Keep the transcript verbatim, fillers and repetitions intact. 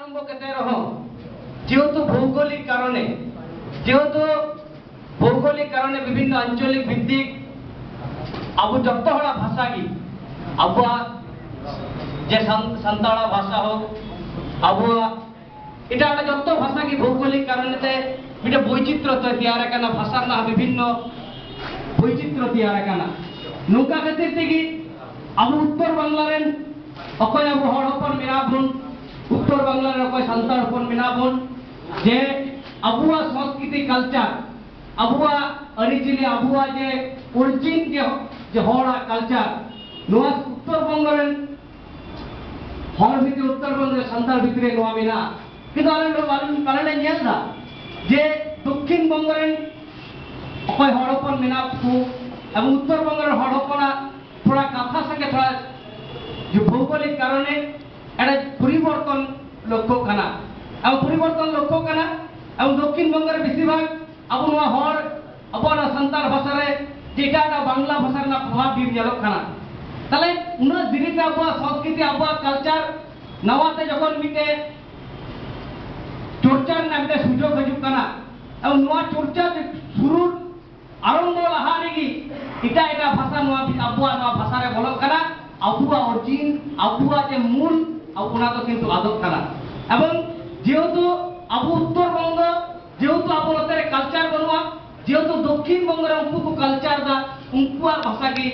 ᱟᱨᱟᱢᱵᱚ ᱠᱟᱛᱮ ᱨᱮᱦᱚᱸ, ᱡᱮᱦᱮᱛᱩ ᱵᱷᱳᱣᱜᱳᱞᱤᱠ ᱠᱟᱨᱚᱱᱮ, ᱡᱮᱦᱮᱛᱩ ᱵᱷᱳᱣᱜᱳᱞᱤᱠ ᱠᱟᱨᱚᱱᱮ ᱵᱤᱵᱷᱤᱱᱱᱚ ᱟᱧᱪᱚᱞᱤᱠ ᱵᱷᱤᱛᱛᱤᱠ ᱟᱵᱚ ᱡᱚᱛᱚ ᱦᱚᱲᱟᱜ ᱵᱷᱟᱥᱟ ᱜᱮ, ᱟᱵᱚᱣᱟᱜ ᱡᱮ ᱥᱟᱱ-, ᱥᱟᱱᱛᱟᱲᱟᱜ ᱵᱷᱟᱥᱟ ᱦᱳᱠ, ᱟᱵᱚᱣᱟᱜ ᱮᱴᱟᱜ ᱮᱴᱟᱜ ᱡᱚᱛᱚ ᱵᱷᱟᱥᱟ ᱜᱮ ᱵᱷᱳᱣᱜᱳᱞᱤᱠ ᱠᱟᱨᱚᱱ ᱛᱮ ᱢᱤᱫᱴᱮᱱ ᱵᱳᱭᱪᱤᱛᱨᱚ ᱛᱚ ᱛᱮᱭᱟᱨ ᱟᱠᱟᱱᱟ, ᱵᱷᱟᱥᱟ ᱨᱮᱱᱟᱜ ᱵᱤᱵᱷᱤᱱᱱᱚ ᱵᱳᱭᱪᱤᱛᱨᱚ ᱛᱮᱭᱟᱨ ᱟᱠᱟᱱᱟ᱾ ᱱᱚᱝᱠᱟ ᱠᱷᱟᱹᱛᱤᱨ ᱛᱮᱜᱮ ᱟᱵᱚ ᱩᱛᱛᱚᱨ ᱵᱟᱝᱞᱟ ᱨᱮᱱ ᱚᱠᱚᱭ ᱟᱵᱚ ᱦᱚᱲ ᱦᱚᱯᱚᱱ ᱢᱮᱱᱟᱜ ᱵᱚᱱ, ᱩᱛᱛᱚᱨ ᱵᱟᱝᱞᱟ ᱨᱮ ᱚᱠᱚᱭ ᱥᱟᱱᱛᱟᱲ ᱦᱚᱯᱚᱱ ᱢᱮᱱᱟᱜ ᱵᱚᱱ, ᱡᱮ ᱟᱵᱚᱣᱟᱜ ᱥᱚᱝᱥᱠᱨᱤᱛᱤ culture, ᱟᱵᱚᱣᱟᱜ ᱟᱹᱨᱤᱪᱟᱹᱞᱤ, ᱟᱵᱚᱣᱟᱜ ᱡᱮ origin ᱡᱮ, ᱡᱮ ᱦᱚᱲᱟᱜ culture, ᱱᱚᱣᱟ ᱩᱛᱛᱚᱨ ᱵᱚᱝᱜᱚ ᱨᱮᱱ ᱦᱚᱲ ᱵᱷᱤᱛᱨᱤ, ᱩᱛᱛᱚᱨ ᱵᱚᱝᱜᱚ ᱨᱮ ᱥᱟᱱᱛᱟᱲ ᱵᱷᱤᱛᱨᱤ ᱨᱮ ᱱᱚᱣᱟ ᱢᱮᱱᱟᱜᱼᱟ᱾ ᱠᱤᱱᱛᱩ ᱟᱞᱮ ᱱᱚᱰᱮ ᱵᱟᱞᱮ, ᱵᱟᱞᱮ ᱧᱮᱞ ᱮᱫᱟ ᱡᱮ ᱫᱚᱠᱠᱷᱤᱱ ᱵᱚᱝᱜᱚ ᱨᱮᱱ ᱚᱠᱚᱭ ᱦᱚᱲ ᱦᱚᱯᱚᱱ ᱢᱮᱱᱟᱜ ᱠᱚ ᱮᱵᱚᱝ ᱩᱛᱛᱚᱨ ᱵᱚᱝᱜᱚ ᱨᱮᱱ ᱦᱚᱲ ᱦᱚᱯᱚᱱᱟᱜ ᱛᱷᱚᱲᱟ ᱠᱟᱛᱷᱟ ᱥᱚᱸᱜᱮ ᱛᱷᱚᱲᱟ ᱡᱮ ᱵᱷᱳᱣᱜᱳᱞᱤᱠ ᱠᱟᱨᱚᱱᱮ ᱮᱴᱟᱜ ᱯᱚᱨᱤᱵᱚᱨᱛᱚᱱ ᱞᱚᱠᱠᱷᱚᱜ ᱠᱟᱱᱟ᱾ ᱮᱵᱚᱝ ᱯᱚᱨᱤᱵᱚᱨᱛᱚᱱ ᱞᱚᱠᱠᱷᱚᱜ ᱠᱟᱱᱟ᱾ ᱮᱵᱚᱝ ᱫᱚᱠᱠᱷᱤᱱ ᱵᱚᱝᱜᱚ ᱨᱮ ᱵᱮᱥᱤᱨ ᱵᱷᱟᱜᱽ ᱟᱵᱚ ᱱᱚᱣᱟ ᱦᱚᱲ, ᱟᱵᱚᱣᱟᱜ ᱱᱚᱣᱟ ᱥᱟᱱᱛᱟᱲ ᱵᱷᱟᱥᱟ ᱨᱮ ᱡᱮ ᱮᱴᱟᱜ ᱮᱴᱟᱜ ᱵᱟᱝᱞᱟ ᱵᱷᱟᱥᱟ ᱨᱮᱱᱟᱜ ᱯᱨᱚᱵᱷᱟᱵᱽ ᱰᱷᱮᱨ ᱧᱮᱞᱚᱜ ᱠᱟᱱᱟ᱾ ᱛᱟᱦᱞᱮ ᱩᱱᱟᱹᱜ ᱫᱤᱱ ᱨᱮ ᱟᱵᱚᱣᱟᱜ ᱥᱚᱝᱥᱠᱨᱤᱛᱤ, ᱟᱵᱚᱣᱟᱜ culture ᱱᱟᱣᱟ ᱛᱮ ᱡᱚᱠᱷᱚᱱ ᱢᱤᱫᱴᱮᱡ ᱪᱚᱨᱪᱟ ᱨᱮᱱᱟᱜ ᱢᱤᱫᱴᱮᱡ ᱥᱩᱡᱳᱜᱽ ᱦᱤᱡᱩᱜ ᱠᱟᱱᱟ, ᱮᱵᱚᱝ ᱱᱚᱣᱟ ᱪᱚᱨᱪᱟ ᱥᱩᱨᱩ ᱟᱨᱟᱢᱵᱷᱚ ᱞᱟᱦᱟ ᱨᱮᱜᱮ ᱮᱴᱟᱜ ᱮᱴᱟᱜ ᱵᱷᱟᱥᱟ ᱱᱚᱣᱟ ᱵᱷᱤ-, ᱟᱵᱚᱣᱟᱜ ᱱᱚᱣᱟ ᱵᱷᱟᱥᱟ ᱨᱮ ᱵᱚᱞᱚᱜ ᱠᱟᱱᱟ᱾ ᱟᱵᱚᱣᱟᱜ origin, ᱟᱵᱚᱣᱟᱜ ᱡᱮ ᱢᱩᱞ, ᱟᱵᱚ ᱚᱱᱟ ᱫᱚ ᱠᱤᱱᱛᱩ ᱟᱫᱚᱜ ᱠᱟᱱᱟ᱾ ᱮᱵᱚᱝ ᱡᱮᱦᱮᱛᱩ ᱟᱵᱚ ᱩᱛᱛᱚᱨ ᱵᱚᱝᱜᱚ, ᱡᱮᱦᱮᱛᱩ ᱟᱵᱚ ᱱᱚᱛᱮ ᱨᱮ culture ᱵᱟᱹᱱᱩᱜᱼᱟ, ᱡᱮᱦᱮᱛᱩ ᱫᱚᱠᱠᱷᱤᱱ ᱵᱚᱝᱜᱚ ᱨᱮ ᱩᱱᱠᱩ ᱠᱚ culture ᱫᱟ, ᱩᱱᱠᱩᱣᱟᱜ ᱵᱷᱟᱥᱟ ᱜᱮ